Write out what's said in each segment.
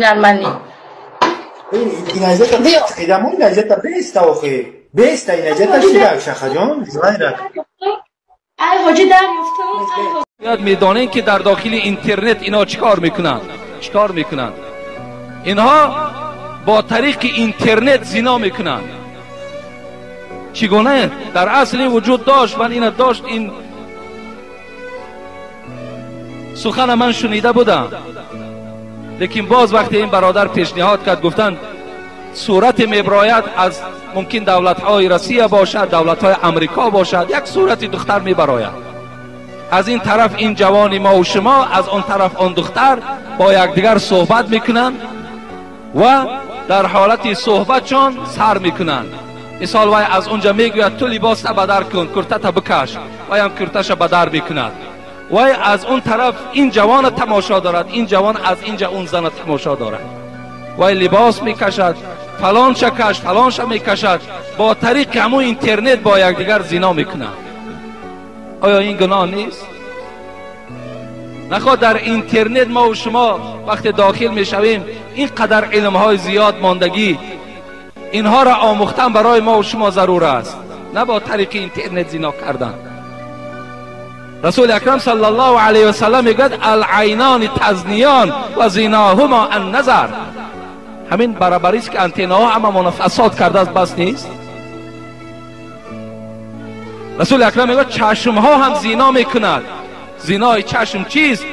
Нормальный. Инажата қидамо, инажата беста охи. Беста инажата ширак шахаҷон, зайрак. Ай ҳоҷи дар ёфтам. Бояд медонем ки дар дохили интернет инҳо чӣ кор мекунанд? Чӣ кор мекунанд? Инҳо бо тариқи интернет зино мекунанд. Чӣ гуна? Дар асли вуҷуд дошт, ман ина дошт, ин сухана ман шунида будам. Лекин боз вақте ин бародар пешниҳод кард, гуфтанд сурате меброяд аз мумкин давлатҳои Россия бошад, давлатҳои Амрико бошад, як сурати духтар мебарояд. Аз ин тараф ин ҷавони мо ва шумо, аз он тараф он духтар бо якдигар суҳбат мекунанд ва дар ҳолати суҳбатшон сар мекунанд. Мисол вай аз онҷа мегӯяд ту либоста бадар кун, куртата бикаш, вайам курташа бадар мекунад. Вай аз он тараф ин ҷавона тамошо дорад, ин ҷавон аз инҷа он зана тамошо дорад. Вай либос мекашад, фалонша каш, фалонша мекашад, бо тариқи ҳамун интернет бо якдигар зино мекунанд. Оё ин гуноҳ нест? Нахоҳ дар интернет мо ва шумо вақте дохил мешавем ин қадар илмҳои зиёд мондагӣ, инҳоро омӯхтан барои мо ва шумо зарур аст, на бо тариқи интернет зино кардан. Расули акрам саллаллоҳу алайҳи васаллам мегӯяд алайнони тазниён ва зиноҳума анназар. Ҳамин баробарист ки антеннаҳо ҳамамонро фасод кардааст, бас нест? Расули акрам мегӯяд чашмҳо ҳам зино мекунад. Зинои чашм чист?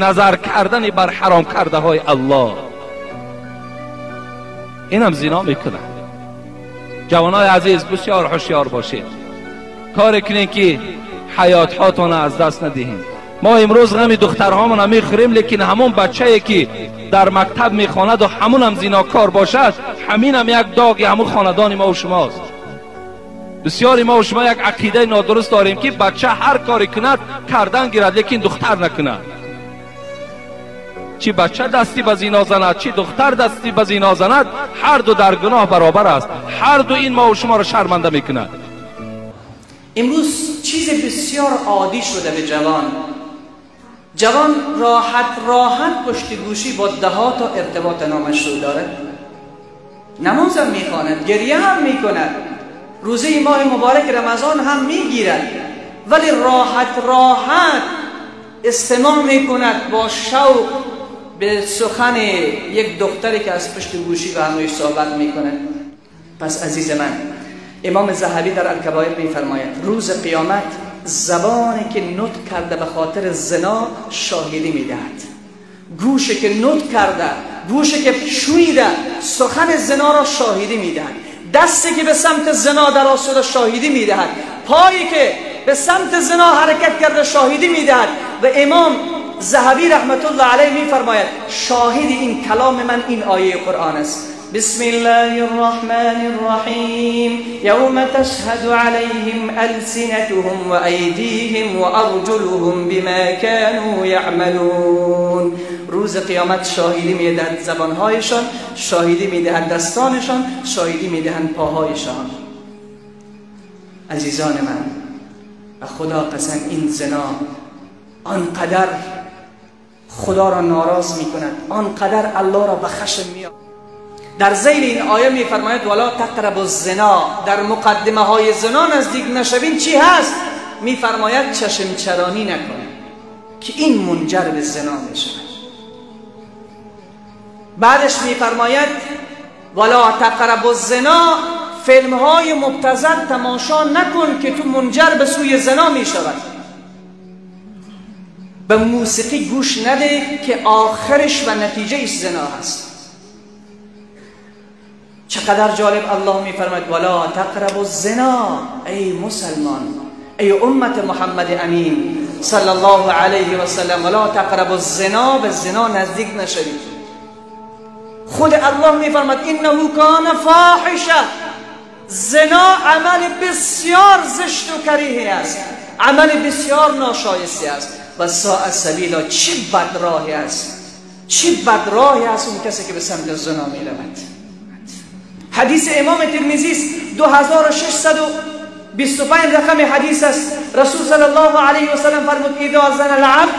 Назар кардани бар ҳаром кардаҳои Аллоҳ. Инам зино мекунад. Ҷавонои азиз, бисёр ҳушёр бошед, коре кунед ки ҳаётҳотонро аз даст надиҳем. Мо имрӯз ғами духтарҳомонро мехӯрем, лекин ҳамон бачае ки дар мактаб мехонаду ҳамунам зинокор бошад, ҳаминам як доғи ҳамун хонадони мо ва шумост. Бисёри мо ва шумо як ақидаи нодуруст дорем ки бача ҳар коре кунад кардан гирад, лекин духтар накунад. Чӣ бача дасти ба зино занад, чӣ духтар дасти ба зино занад, ҳар ду дар гуноҳ баробар аст. Ҳар ду ин мо ва шуморо шарманда мекунад. امروز چیز بسیار عادی شده به جوان. جوان راحت راحت پشت گوشی با ده‌ها تا ارتباط نامشروع دارد. نماز هم میخواند، گریه هم میکند، روزه ماه مبارک رمضان هم میگیرد، ولی راحت راحت استماع میکند با شوق به سخن یک دختری که از پشت گوشی به همش صحبت میکند. پس عزیز من، امام ذهبی در الکبایر میفرماید روز قیامت زبانی که نطق کرده به خاطر زنا شاهدی میدهد، گوشی که نطق کرده، گوشی که شنیده سخن زنا را شاهدی میدهد، دستی که به سمت زنا دراز شده شاهدی میدهد، پایی که به سمت زنا حرکت کرده شاهدی میدهد. و امام ذهبی رحمت الله علیه میفرماید شاهد این کلام من این آیه قرآن است. بسم الله الرحمن الرحیم یوم تشهد علیهم السنتهم وایدیهم وارجلهم بما كانوا یعملون. روز قیامت شاهدی میدهد زبانهایشان، شاهدی میدهد دستانشان، شاهدی میدهند پاهایشان. عزیزان من، و خدا قسم این زنا آنقدر خدا را ناراض میکند، آنقدر الله را به خشم میآورد. در ذیل این آیه میفرماید ولا تقربوا الزنا، در مقدمه های زنا نزدیک نشوین. چی هست؟ میفرماید چشم چرانی نکنید که این منجر به زنا میشود. بعدش میفرماید ولا تقربوا الزنا، فیلم های مبتذل تماشا نکن که تو منجر به سوی زنا میشود. به موسیقی گوش نده که آخرش و نتیجهش زنا هست. چقدر جالب الله میفرماید ولا تقربوا الزنا، ای مسلمان، ای امت محمد امین صلی الله علیه و سلم، ولا تقربوا الزنا، به زنا نزدیک نشوید. خود الله میفرماید انه کان فاحشه، زنا عمل بسیار زشت و کریه است، عمل بسیار ناشایستی است. و ساء سبیلا، چه بد راهی است، چه بد راهی است اون کسی که به سمت زنا میرود. حدیث امام ترمذی است، 2625 رقم حدیث است. رسول صلی الله علیه و سلم فرمود اذا زنى العبد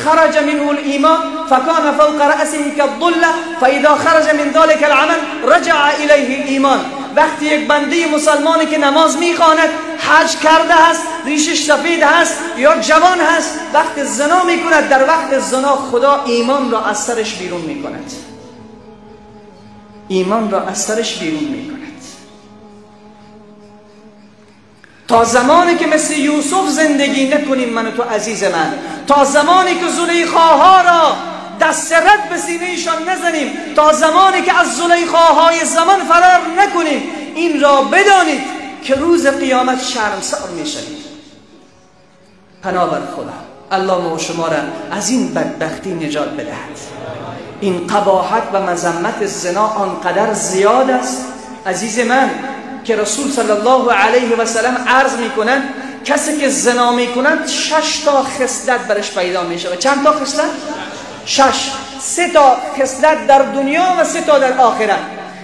خرج منه الإيمان فكان فوق رأسه كالظلة فإذا خرج من ذلك العمل رجع إليه الإيمان. وقتی یک بنده مسلمانی که نماز میخواند، حج کرده است، ریشش سفید هست یا جوان هست، وقت زنا میکند، در وقت زنا خدا ایمان را از سرش بیرون میکند. ایمان را از سرش بیرون میکند. تا زمانی که مثل یوسف زندگی نکنیم من و تو عزیز من، تا زمانی که زلیخاها را دست رد به سینه ایشان نزنیم، تا زمانی که از زلیخاهای زمان فرار نکنیم، این را بدانید که روز قیامت شرمسار میشوید. پناه بر خدا. الله ما و شما را از این بدبختی نجات بدهد. این قباحت و مذمت زنا آنقدر زیاد است عزیز من که رسول صلی الله علیه و سلم عرض میکنند کسی که زنا میکند 6 تا خصلت برش پیدا میشود. چند تا خصلت؟ 6. 3 تا خصلت در دنیا و 3 تا در آخرت.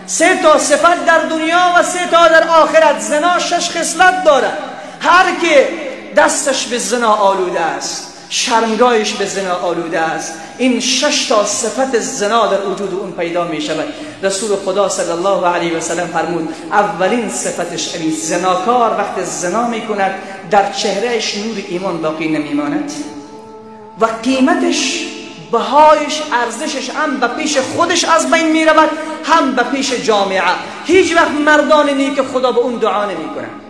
3 تا صفت در دنیا و 3 تا در آخرت. زنا 6 خصلت دارد. هر که دستش به زنا آلوده است، شرمگاهش به زنا آلوده است، این 6 تا صفت زنا در وجود اون پیدا می شود. رسول خدا صلی الله علیه و سلم فرمود اولین صفتش این زناکار وقت زنا می کند در چهرهش نور ایمان باقی نمی ماند و قیمتش، بهایش، ارزشش هم به پیش خودش از بین می رود، هم به پیش جامعه. هیچ وقت مردان نیک خدا به اون دعا نمی کنند.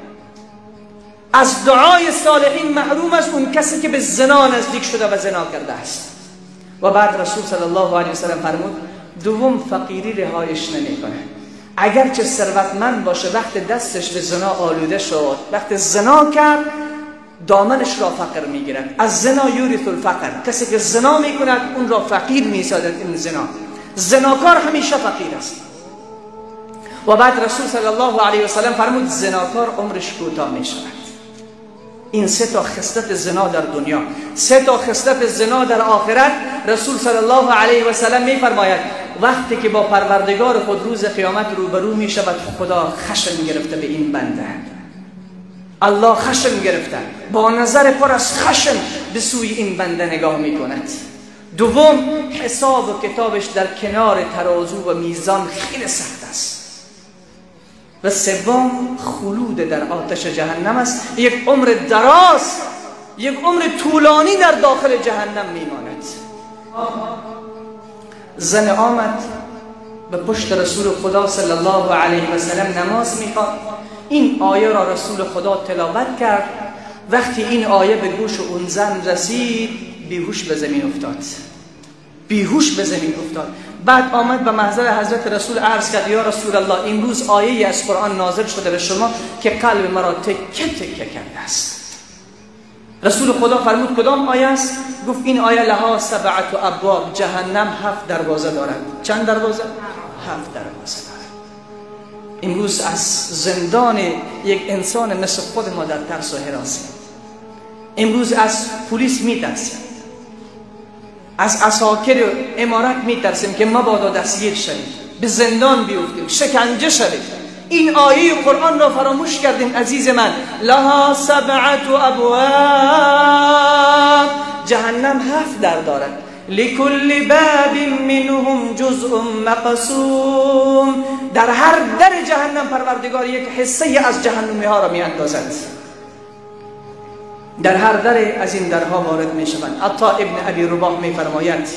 از دعای صالحین محروم است اون کسی که به زنا نزدیک شده و زنا کرده است. و بعد رسول صلی الله علیه و سلم فرمود دوم فقیری رهایش نمیکنه. اگرچه ثروتمند باشه وقت دستش به زنا آلوده شد، وقت زنا کرد، دامنش را فقر میگیرد. از زنا یورث الفقر. کسی که زنا میکند اون را فقیر میسازد. این زنا، زناکار همیشه فقیر است. و بعد رسول صلی الله علیه و سلم فرمود زناکار عمرش کوتاه میشود. این 3 تا خصلت زنا در دنیا، 3 تا خصلت زنا در آخرت. رسول صلی الله علیه و سلم میفرماید وقتی که با پروردگار خود روز قیامت روبرو می شود، خدا خشم گرفته به این بنده. الله خشم گرفته، با نظر پر از خشم به سوی این بنده نگاه می کند. دوم، حساب و کتابش در کنار ترازو و میزان خیلی سخت است. و سوم، خلود در آتش جهنم است. یک عمر دراز، یک عمر طولانی در داخل جهنم میماند. زن آمد به پشت رسول خدا صلی الله علیه و سلم نماز میخواند. این آیه را رسول خدا تلاوت کرد. وقتی این آیه به گوش اون زن رسید، بیهوش به زمین افتاد. بیهوش به زمین افتاد. بعد آمد به محضر حضرت رسول عرض کرد یا رسول الله، امروز آیه از قرآن نازل شده به شما که قلب مرا تکه تکه کرده است. رسول خدا فرمود کدام آیه است؟ گفت این آیه لها 7 ابواب، جهنم 7 دروازه دارد. چند دروازه؟ 7 دروازه دارد. امروز از زندان یک انسان مثل خود ما در ترس و هراسیم. امروز از پلیس میترسیم، از عساکر امارت میترسیم که مبادا دستگیر شویم، به زندان بیفتیم، شکنجه شویم. این آیه قرآن را فراموش کردیم عزیز من. لها 7 ابواب، جهنم 7 در دارد. لکل باب منهم جزء مقسوم، در هر در جهنم پروردگار یک حصه از جهنمی ها را می اندازد. در هر در از این درها وارد می شوند. عطا ابن ابی رباح می فرماید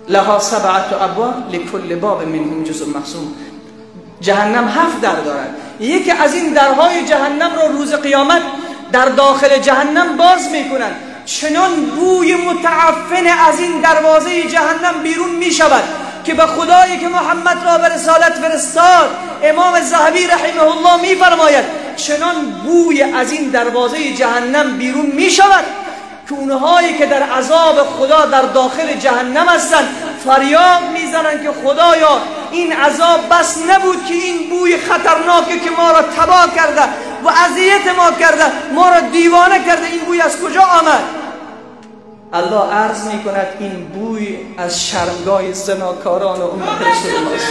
لها 7 ابواب لکل باب منهم جزء مقسوم، جهنم 7 در دارد. یکی از این درهای جهنم را روز قیامت در داخل جهنم باز می کنند. چنان بوی متعفن از این دروازه جهنم بیرون می شود که به خدایی که محمد را به رسالت فرستاد، امام ذهبی رحمه الله می فرماید چنان بوی از این دروازه جهنم بیرون می شود که اونهایی که در عذاب خدا در داخل جهنم هستند فریاد میزنند که خدایا این عذاب بس نبود که این بوی خطرناکی که ما را تباه کرده و اذیت ما کرده، ما را دیوانه کرده، این بوی از کجا آمد؟ الله عرض می کند این بوی از شرمگاه زناکاران و امت رسول الله است.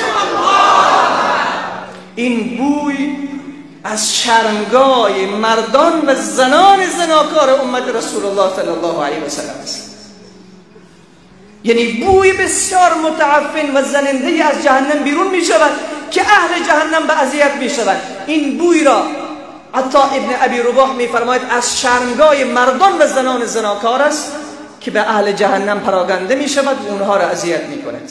این بوی از شرمگاه مردان و زنان زناکار امت رسول الله صلی الله علیه و سلم است. یعنی بوی بسیار متعفن و زننده از جهنم بیرون می شود که اهل جهنم به اذیت می شود. این بوی را عطا ابن ابی رباح می فرماید از شرمگاه مردان و زنان زناکار است که به اهل جهنم پراگنده می شود و اونها را اذیت می کند.